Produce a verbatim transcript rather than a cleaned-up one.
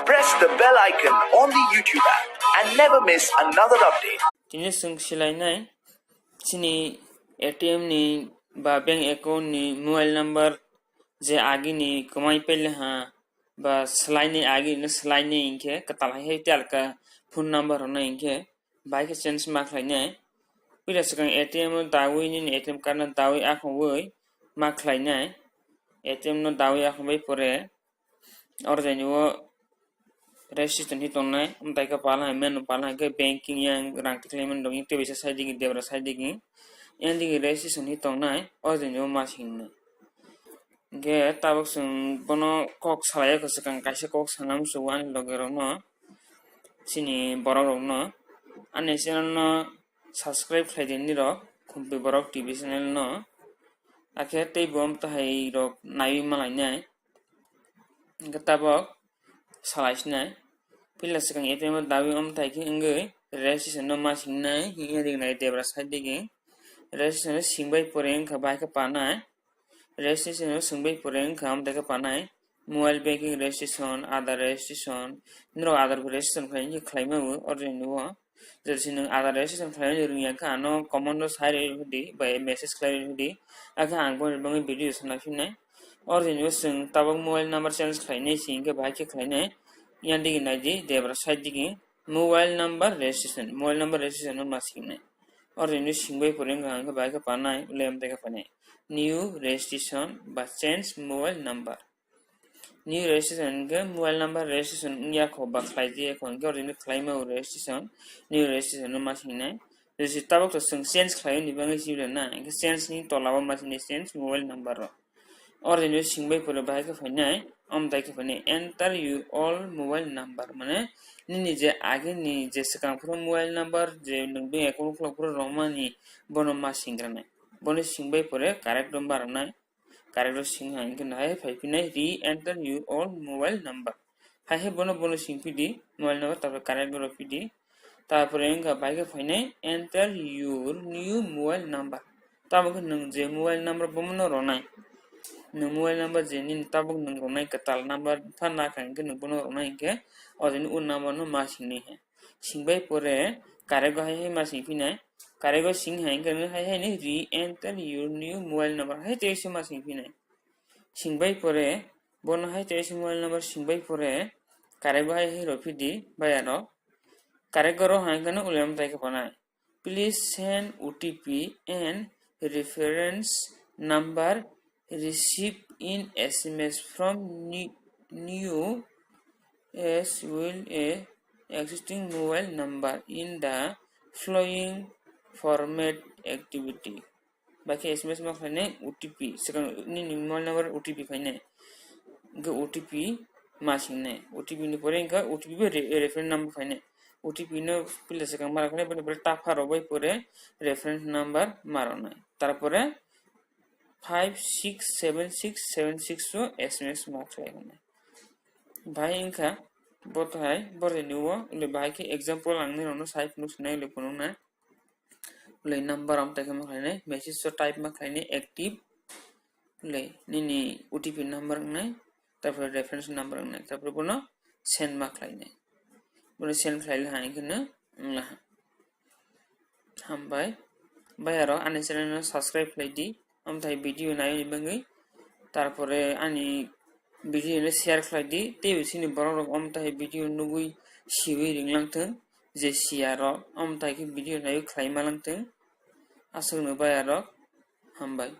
Press the bell icon on the YouTube app and never miss another update. Tini chwng silainai chini A T M ni ba bank account ni mobile number je agini kwmai pele ha ba swlainai agini swlainai hinkhe kwtal hai hai telka phone number rwna hinkhe bai khe change ma khlainai. Puila swkang A T M no dawi nini A T M card no dawi akhongwi ma khlainai. A T M no dawi akhongbai pore oro jaini o registration hi tongnai, amtai khe pala hai menu pala hai khe banking yang rang tikhlaimani rok yang tei bisa side digi debra side digi yang digi registration hi tongnai, oro jaini o ma singnai. Hinkhe tabuk chwng bono kok salai o kwchwkang kaisa kok sana muchungo ani loge rokno, chini borok rokno. Ani channel no subscribe khlai di nini rok, Khumpui Borok T V channel no. Akhe tei bo amtahai rok naiwi malainai. Hinkhe tabuk salai sinai. Puila swkang A T M o dawi amthai khe wngwi registration no ma singnai, hinkhe ringnai debra side digi. Registration no singbai pore wngkha bai khe panai. Registration no singbai pore wngkha amthai khe panai. Mobile banking registration, Aadhaar registration, norok Aadhaar registration khlai khlaima o, oro jaini o. Jodi se nwng Aadhaar registration khlaina rwngya khe ano comment o sai rw di bai message khlai rw di. Akhe ang bono bagwi video sana phinai. Oro jaini o chwng tabuk mobile number change khlainai se hinkhe bahai khe khlainai. Yang digi nai di debra side digi mobile number registration, mobile number registration no ma singnai. Oro jaini o singbai pore wngkha hinkhe bahai khe panai, ulai amthai khe panai. New registration ba change mobile number. New registration hinkhe mobile number registration wngya kho ba khlai di kho hinkhe oro khlaima o registration, new registration no ma singnai. Jodi tabuk to chwng change khlai ni bagwi sibila na hinkhe change ni tola o ma singnai change mobile number rok. Oro jaini o singbai pore bahai khe phainai, amthai khe phainai enter your all mobile number, mane nini je agini je swkang phuru mobile number je nwng bini account khulok phuru romani bono ma singranai. Bono singbai pore correct number rwnai. Correct o sing hai hinkhe nahai phai phinai re-enter your old mobile number. Hai hai bono bono sing phidi mobile number, tarpore correct o rw phidi. Tarpore wngkha bai khe phainai enter your new mobile number. Tabuk khe nwng je mobile number bomono rwnai. Nwng mobile number je nini tabuk nwng rwnai kwtal number pha nakha hinkhe nwng bono rwnai hinkhe o jani o number no ma singnai hai. Singbai pore correct o hai hai ma sing phinai. Correct o sing hai hinkhe nwng hai hai ni re-enter your new mobile number hai tei se ma sing phinai. Singbai pore bono hai tei se mobile number singbai pore correct o hai hai rw phidi bai ano. Correct o rw hai hinkhe nwng ulai amthai khe phanai. Please send O T P and reference number received in S M S from ni-, new as well a existing mobile number in the following format activity. Bai khe S M S ma khlainai O T P, swkang nini mobile number O T P phainai. Hinkhe O T P ma singnai. O T P ni pore hinkhe O T P bai re-, reference number phainai. O T P no puila swkang ma rwkha, bini pore tapha rwbai pore reference number ma rwnai. Tarpore five six seven six seven six o S M S ma khlai rwnai. Bahai wngkha bo thai bo rwnai o, ulai bahai khe example ang nini rokno sai phunuk sinai ulai phunuknai. Ulai number amthai khe ma khlainai, message o type ma khlainai active, ulai nini O T P number wngnai, tarpore reference number wngnai, tarpore bono send ma khlainai. Bono send khlai le hai hinkhe no wngla. Hambai. Bai aro ani channel no subscribe khlai di, amthai video nai ni bagwi. Tarpore ani video no share khlai di, tei chini borok rok amthai video nugwi siwi ringlang thung, je siya rok amthai khe video naiwi khlai ma lang thung. Aswk no bai aro. Hambai.